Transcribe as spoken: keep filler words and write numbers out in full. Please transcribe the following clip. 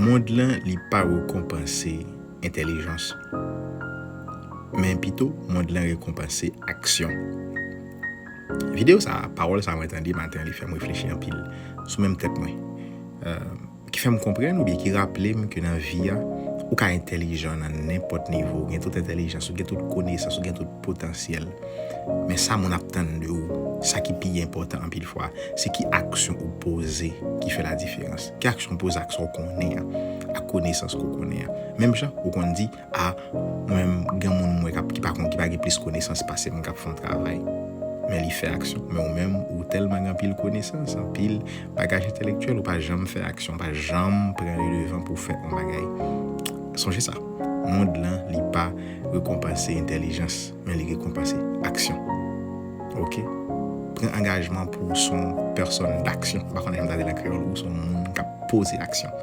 Mond lan, li pa rekonpanse entèlijans, men pito mond lan rekonpanse aksyon. Videyo sa, pawòl sa mwen tande maten, li fè m reflechi anpil sou menm tèt mwen. Euh, ki fè m konprann oubyen ki raple m ke nan vi a, ou ka entèlijan nan nenpòt nivo, ou gen tout entèlijans, ou gen tout konesans, ou gen tout potansyèl. Men sa moun ap tann de ou, sa ki pi enpòtan anpil fwa, se ki aksyon ou poze ki fè la diferans. Ki aksyon ou poze ak sa ou konnen an, ak konesans ke w konnen an. Menm jan ou konn di, a, mwen menm, gen moun mwen k ap, ki pa konn, ki pa gen plis konesans pase m, k ap fè yon travay. Men li fè aksyon. Men ou menm, ou tèlman gen anpil konesans, anpil bagaj entèlektyèl, ou pa janm fè aksyon, ou pa janm pran le devan pou w fè yon bagay. Sonje sa, mond lan, li pa rekonpanse entèlijans, men li rekonpanse aksyon. Oke? Pran angajman pou w se yon pèsòn daksyon. M pa konnen jan m ta di l an kreyòl, ou se yon moun k ap poze aksyon.